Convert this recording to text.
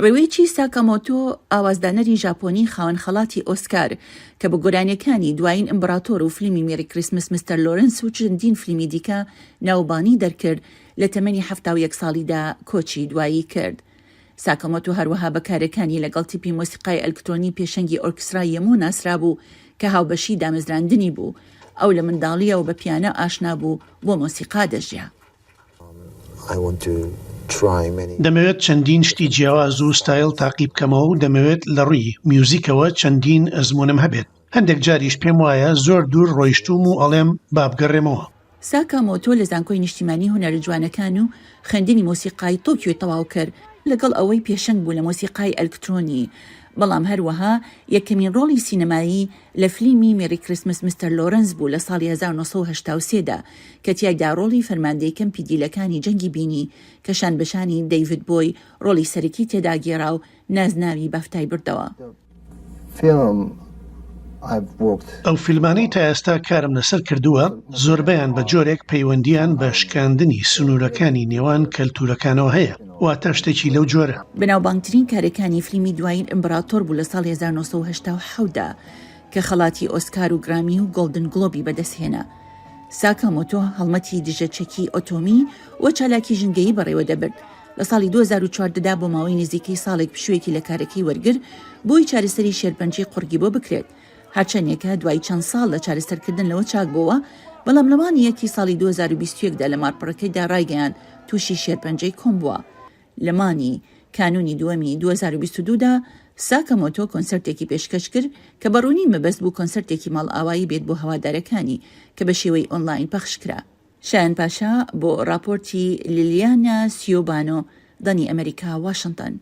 ڕیویچی ساکامۆتۆ، ئاوازدانەری ژاپۆنی خاوەن خەڵاتی ئۆسکار، کە بە گۆرانییەکانی دوایین ئیمبراتۆر و فلیمی Merry Christmas Mister Lawrence و چەندین فلیمی دیکە ناوبانگی دەرکرد، لە تەمەنی 71 ساڵیدا کۆچی دوایی کرد. ساکامۆتۆ هەروەها بە کارەکانی لەگەڵ تیپی مۆسیقای ئەلکترۆنی پێشەنگی ئۆرکسترای یەمۆ ناسرابوو کە هاوبەشی دامەزراندنی بوو. ئەو لە منداڵییەوە بە پیانۆ ئاشنا بوو بۆ مۆسیقا دەژیا. دەمەوێت چەندین شتی جیاواز و ستایل تاقی بکەمەوە و دەمەوێت لە ڕووی میوزیکەوە چەندین ئەزموونم هەبێت. هەندێک جاریش پێم وایە زۆر دوور ڕۆیشتووم و ئەڵێم با بگەڕێمەوە. ساکامۆتۆ لە زانکۆی نیشتیمانی هونەرە جوانەکان و خوێندنی مۆسیقای تۆکیۆی تەواو کرد، لەگەڵ ئەوەی پێشەنگ بوو لە مۆسیقای ئەلکترۆنی، بەڵام هەروەها یەکەمین ڕۆڵی سینەمایی لە فلیمی Merry Christmas Mister Lawrence بوو لە ساڵی 1983 دا کە تیایدا ڕۆڵی فەرماندەی کەمپی دیلەکانی جەنگی بینی کە شانبەشانی دەیڤد بۆی ڕۆڵی سەرەکی تێدا گێڕا و نازناوی بافتای بردەوە. ئەو فیلمانەی تا ئێستا کارم لەسەر کردووە زۆربەیان بە جۆرێک پەیوەندییان بە شکاندنی سنوورەکانی نێوان کەلتوورەکانەوە هەیە، واتە شتێکی لەو جۆرە. بەناوبانگترین کارەکانی فلیمی دوایین ئیمبراتۆر بوو لە ساڵی 1987 دا کە خەڵاتی ئۆسکار و گرامی و گۆڵدن گڵۆبی بەدەستهێنا. ساکامۆتۆ هەڵمەتی دژە چەکی ئەتۆمی و چالاکی ژینگەیی بەڕێوەدەبرد. لە ساڵی 2014 دا بۆ ماوەی نزیکەی ساڵێک پشوویەکی لە کارەکەی وەرگرت بۆی چارەسەری شێرپەنجەی قوڕگی بۆ بکرێت. هەرچەندێکە دوای چەند ساڵ لە چارەسەرکردن لەوە چاک بۆوە، بەڵام لە مانگی یەکی ساڵی 2021 دا لە ماڵپەڕەکەیدا ڕایگەیاند تووشی شێرپەنجەی کۆم بووە. لە مانگی کانوونی دووەمی 2022 دا ساکامۆتۆ کۆنسێرتێکی پێشکەش کرد کە بە ڕوونی مەبەست بوو کۆنسێرتێکی ماڵئاوایی بێت بۆ هەوادارەکانی کە بە شێوەی ئۆنلاین پەخش کرا. شایان پاشا بۆ ڕاپۆرتی لیلیانا سیۆبانۆ، دەنگی ئەمەریکا، واشنتن.